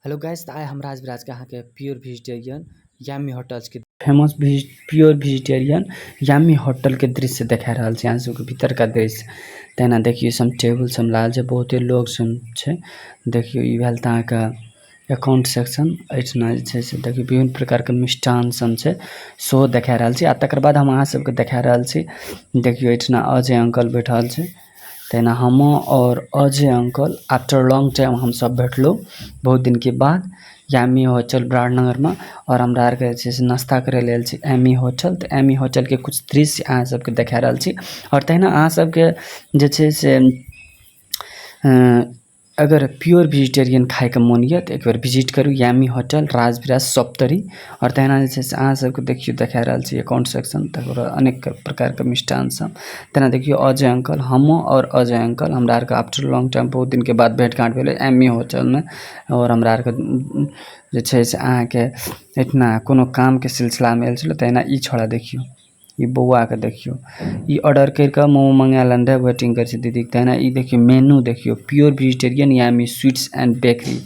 Hello guys, तऽ आइ हम राजविराज के अहाँके प्योर वेजिटेरियन यामी होटल्स के famous veg pure vegetarian Yami hotel के दृश्य देखा रहल छी अहाँ सबके भीतर का दृश्य। तहिना देखियौ सब टेबुल सब लागल छै, बहुते लोग सब छै। देखियौ ई भेल तऽ अहाँके अकाउंट सेक्शन। एहिठिना जे छै से देखियौ विभिन्न प्रकार के मिष्ठान सब छै, सेहो देखा रहल छी। आ तकर बाद हम अहाँ सबके देखा रहल छी, देखियौ एहिठिना अजय अंकल बैठल छै। तहिना हमहूँ और Ajay uncle after long time हमसब भेटलहुँ बहुत दिनके बाद यामी होटल बरारनगरमे। और हमरा आरके जे छै से नाश्ता करै लए आयल छी एमी होटल। तऽ एमी होटलके कुछ दृश्य अहाँ सबके देखा रहल छी। आओर तहिना अहाँ सबके जे छै से अगर प्योर वेजिटेरियन खाइके मोन यऽ तऽ एकबेर विजिट करू यामी होटल राजविराज सप्तरी। आओर तहिना जे छै से अहाँ सबके देखियौ देखा रहल छी अकाउंट सेक्शन, तकर बाद अनेक प्रकारके मिष्ठान सब। तेना देखियौ अजय अंकल, हमहूँ आओर अजय अंकल हमरा आरके आफ्टर लॉन्ग टाइम बहुत दिनके बाद भेंट घाँट भेलै एमी होटलमे। आओर हमरा आरके जे छै से अहाँके एहिठिना कोनो कामके सिलसिलामे आयल छलहुँ। तहिना ई छौड़ा देखियौ, ई बौआके देखियौ, ई ऑर्डर करि कऽ मोमो मंगा लेने रहै, वेटिंग करै छै दीदीके। तहिना ई देखियौ मेनू देखियौ pure vegetarian Yami sweets and bakery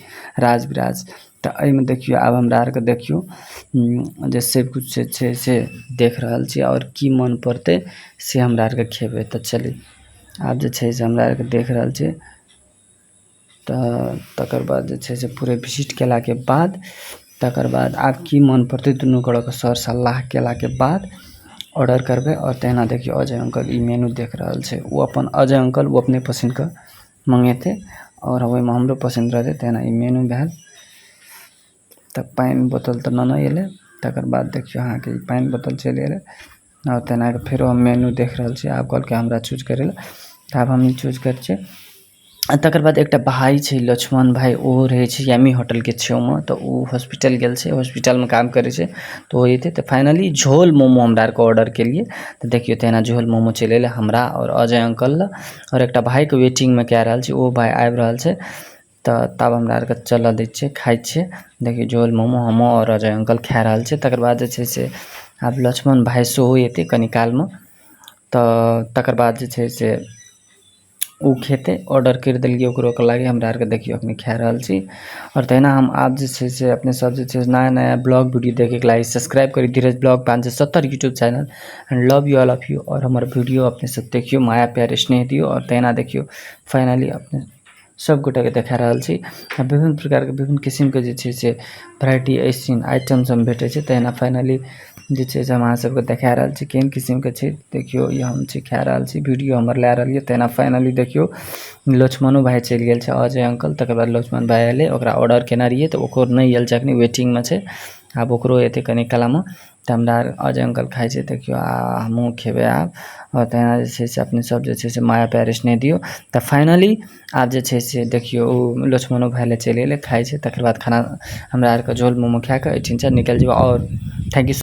Rajbiraj. तऽ एहिमे देखियौ आब हमरा आरके देखियौ जे सब किछु छै से देख रहल छी आओर की मन पड़तै से हमरा आरके खेबै। तऽ चलू आब जे छै से हमरा आरके देख रहल छी। तऽ तकर बाद जे छै से पूरे विजिट केलाके बाद तकर बाद आब की मन पड़तै दुनू गोरेके सर सलाह केलाके बाद ऑर्डर करबै। आओर तहिना देखियौ अजय अंकल ई मेनू देख रहल छै, ओ अपन अजय अंकल ओ अपने पसन्दके मंगेतै आओर ओहिमे हमरो पसन्द रहतै। तहिना ई मेनू भेल। तऽ पानि बोतल तऽ नेने एलै। तकर बाद देखियौ अहाँके ई पानि बोतल चलि एलै। आओर तहिना फेरो हम मेनू देख रहल छी। आब कहलकै हमरा चूज करै लए, तऽ आब हमही चूज करै छियै। आ तकर बाद एकटा भाय छै लक्ष्मण भाय, ओहो रहै छै यामी होटलके छै ओहिमे। तऽ ओ हॉस्पिटल गेल छै, हॉस्पिटलमे काम करै छै, तऽ ओ एतै। तऽ फाइनली झोल मोमो हमरा आरके ऑर्डर केलियै। तऽ देखियौ तहिना झोल मोमो चलि एलै हमरा आओर अजय अंकल लए। आओर एकटा भायके वेटिंगमे कए रहल छी, ओ भाय आबि रहल छै। तऽ तब हमरा आरके चलऽ दै छियै, खाइ छियै। देखियौ झोल मोमो हमहूँ आओर अजय अंकल खा रहल छै। तकर बाद जे छै से आब लक्ष्मण भाय सेहो एतै कनी कालमे। तऽ तकर बाद जे छै से ओ खेतै, ऑर्डर करि देलियै ओकरो लागि। हमरा आरके देखियौ अखनी खा रहल छी। आओर तहिना हम आब जे छै से अपने सब जे छै नया नया ब्लॉग वीडियो देखैके लागि सब्सक्राइब करी धीरज blog 570 YouTube channel. And love you all of you. आओर हमर वीडियो अपने सब देखियौ, माया प्यार स्नेह दियौ। आओर तहिना देखियौ फाइनली अपने सब गोटाके देखा रहल छी। आ विभिन्न प्रकारके विभिन्न किसिमके जे छै से वेराइटी ऐसन आइटम सब भेटै छै। तहिना फाइनली जे छै से हम अहाँ सबके देखा रहल छी केहन किसिमके छै। देखियौ ई हम छी खा रहल छी, वीडियो हमर लए रहल यऽ। तहिना फाइनली देखियौ लक्ष्मणो भाय चलि गेल छै अजय अंकल। तकर बाद लक्ष्मण भाय एलै, ओकरा ऑर्डर केने रहियै तऽ ओकर नहि आयल छै, अखनी वेटिंगमे छै। आब ओकरो एतै कनी कालमे। तऽ हमरा अजय अंकल खाइ छै देखियौ, आ हमहूँ खेबै आब। आओर तहिना जे छै से अपने सब जे छै से माया प्यार स्नेह दियौ। तऽ फाइनली आब जे छै से देखियौ ओ लक्ष्मणो भाय लए चलि एलै, खाइ छै। तकर बाद खाना हमरा आरके झोल मोमो खाए कऽ एहिठामसँ निकलि जेबै। आओर thank you.